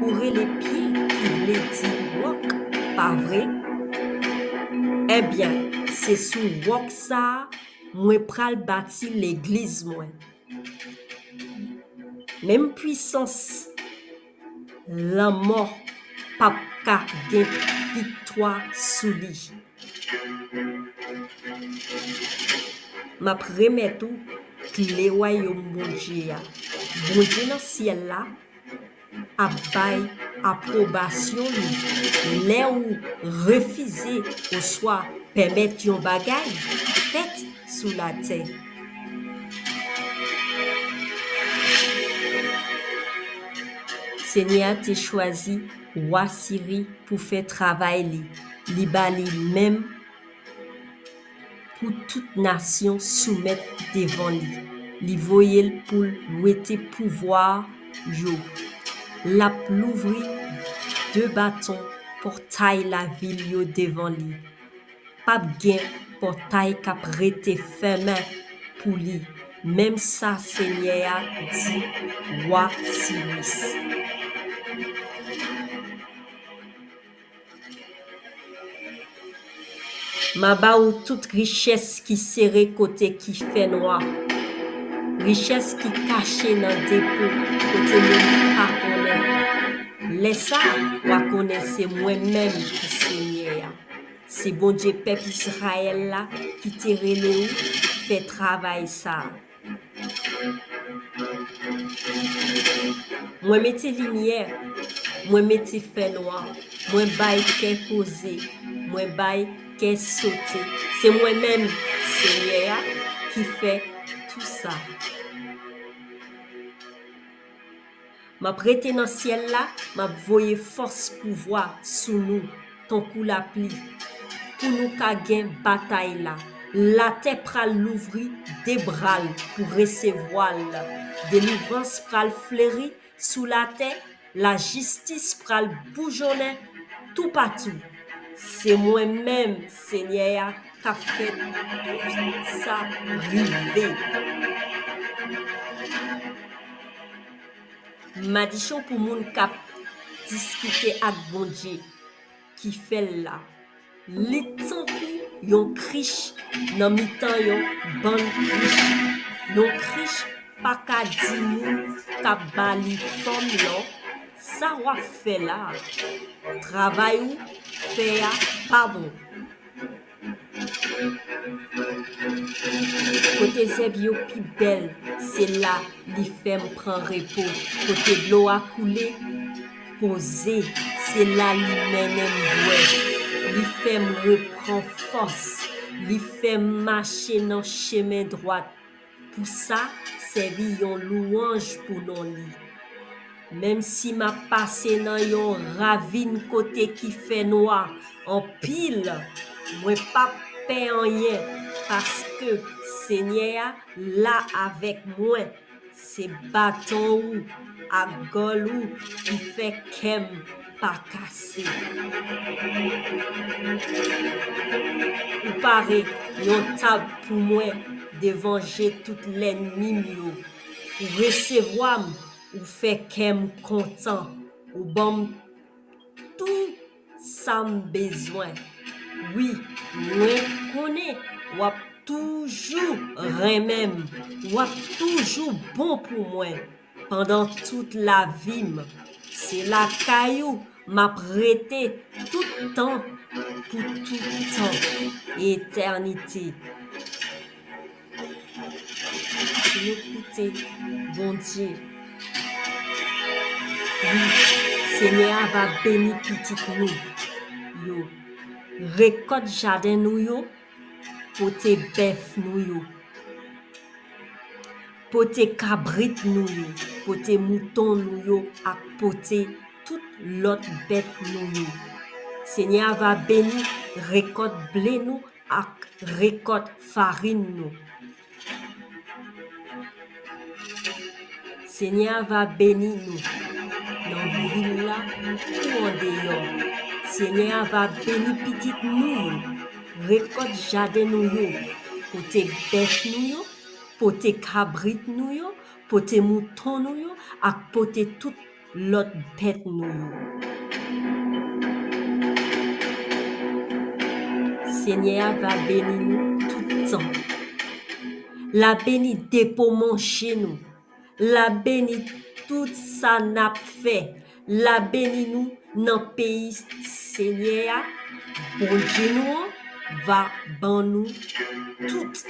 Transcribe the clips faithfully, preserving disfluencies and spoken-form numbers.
Ou rele pye ki vle di wòk, pa vre? Ebyen, se sou wòk sa a mwen pral bati legliz mwen. Menm pwisans lanmò p ap ka gen viktwa sou li. M ap remèt ou kle wayòm Bondye a. Bondye nan syèl la ap bay apwobasyon li lè ou refize oswa pèmèt yon bagay fèt sou latè. Senyè a te chwazi wa Siri pou fè travay li. Li ba li menm pou tout nasyon soumèt devan li. Li voye l pou l wete pouvwa yo. L ap louvri de baton pòtay lavil yo devan li. P ap gen pòtay k ap rete fèmen pou li, menm sa Senyè a di wa Siris. M a ba ou tout richès ki sere kote ki fènwa, richès ki kache nan depo kote moun pa konnen. Lè sa a, w a konnen se mwen menm ki Senyè a. Se Bondye pèp Izrayèl la ki te rele ou fè travay sa a. Mwen mete limyè, mwen mete fènwa, mwen bay kè poze, mwen bay kè sote. Se mwen menm, Senyè a, ki fè tou sa. M ap rete nan syèl la, m ap voye fòs pouvwa sou nou, tankou lapli, pou nou ka gen batay la. Latè pral louvri de bra l pou resevwa l. Delivrans pral fleri sou latè, lajistis pral boujonnen toupatou. Se mwen menm, Senyè a, k ap fè tout sa rive. Madichon pou moun k ap diskite ak Bondye ki fè l la. Li tankou yon krich nan mitan yon bann krich. Yon krich pa ka di moun k ap ba li fòm non, sa w ap fè la a? Travay ou fè a pa bon. Kote zèb yo pi bèl, se la li fè m pran repo. Kote dlo a koule poze, se la li mennen m bwè. Li fè m repran fòs. Li fè m mache nan chemen dwat. Pou sa, sèvi yon lwanj pou non li. Menm si m ap pase nan yon ravin kote ki fè nwa anpil, mwen p ap pè anyen, paske Senyè a la avèk mwen. Se baton ou ak gòl ou ki fè kè m pa kase. Ou pare yon tab pou mwen devan je tout lènmi m yo. Ou resevwa m, ou fè kè m kontan, ou ban m tou sa m bezwen. Wi, mwen konnen w ap toujou renmen m, w ap toujou bon pou mwen. Pandan tout lavi m, se lakay ou m ap rete tout tan, pou tout tan, etènite. Si nou koute Bondye, wi, Senyè a va beni pitit nou yo, rekòt jaden nou yo, pote bèf nou yo, pote kabrit nou yo, pote mouton nou yo ak pote tout lòt bèt nou yo. Senyè a va beni rekòt ble nou ak rekòt farin nou. Senyè a va beni nou nan vil la kou andeyò. Senyè a va beni pitit nou yo, rekòt jaden nou yo, pote bèf nou yo, pote kabrit nou yo, pote mouton nou yo, ak pote tout lòt bèt nou yo. Senyè a va beni nou tout tan. L a beni depo manje nou. L a beni tout sa n ap fè. L a beni nou nan peyi Senyè a, Bondye nou an, va ban nou tout.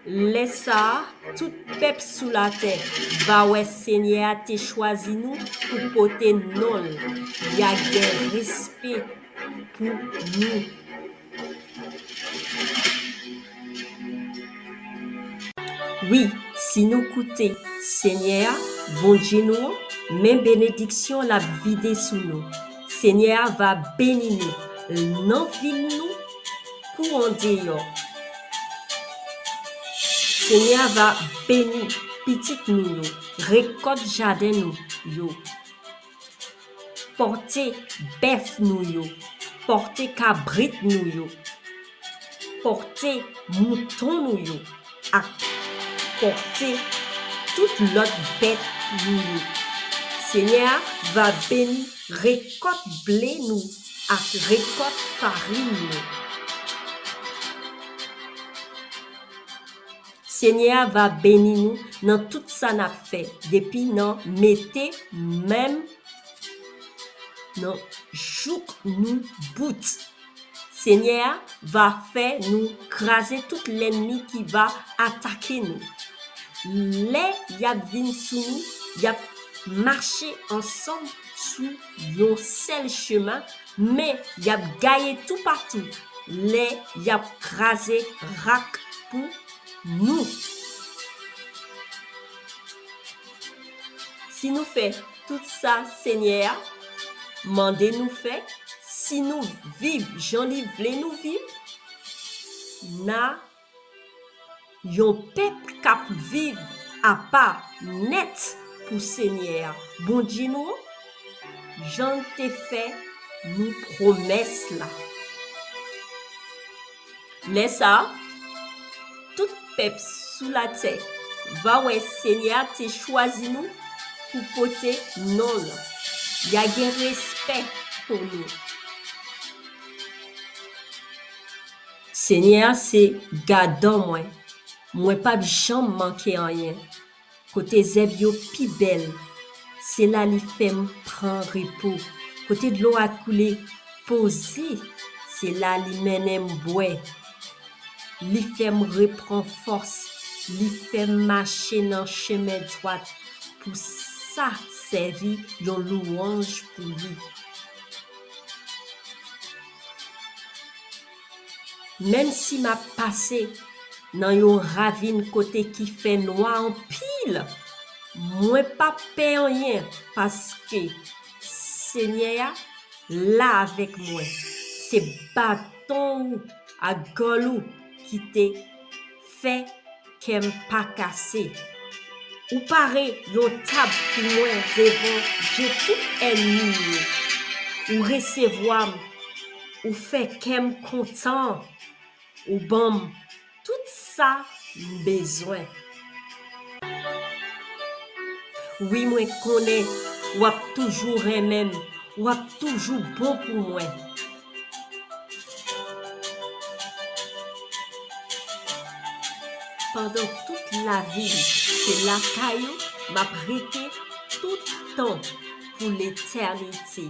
Lè sa a, tout pèp sou latè va wè Senyè a te chwazi nou pou pote non l. Y a gen respè pou nou. Wi, si nou koute Senyè a, Bondye nou an, men benediksyon l ap vide sou nou. Senyè a va beni nou nan vil nou kou andeyò. Senyè a va beni pitit nou yo, rekòt jaden nou yo. Pòte bèf nou yo, pòte kabrit nou yo, pòte mouton nou yo, ak pòte tout lòt bèt nou yo. Senyè a va beni rekòt ble nou ak rekòt farin nou. Senyè a va beni nou nan tout sa n ap fè, depi nan mete menm nan jouk nou bout. Senyè a va fè nou kraze tout lènmi ki va atake nou. Lè y ap vin sou nou, y ap mache ansanm sou yon sèl chemen, men y ap gaye toupatou lè y ap kraze rak pou nou. Si nou fè tout sa Senyè a mande nou fè, si nou viv jan li vle nou viv, n a yon pèp k ap viv apa nèt pou Senyè a, Bondye nou an, jan l te fè nou pwomès la. Lè sa a, tout pèp sou latè va wè Senyè a te chwazi nou pou pote non l. Y a gen respè pou nou. Senyè a se gadan mwen. Mwen p ap janm manke anyen. Kote zèb yo pi bèl, se la li fè m pran repo. Kote dlo a koule poze, se la li mennen m bwè. Li fè m repran fòs, li fè m mache nan chemen dwat pou sa sèvi yon louwanj pou li. Menm si m ap pase nan yon ravin kote ki fè nwa anpil, mwen p ap pè anyen, paske Senyè a la avèk mwen. Se baton ou ak gòl ou ki te fè kè m pa kase. Ou pare yon tab pou mwen devan je tout ènmi m yo. Ou resevwa m, ou fè kè m kontan, ou ban m tout sa m bezwen. Wi, mwen konnen w ap toujou renmen m, w ap toujou bon pou mwen. Pandan tout lavi m, se lakay ou m ap rete tout tan pou letènite.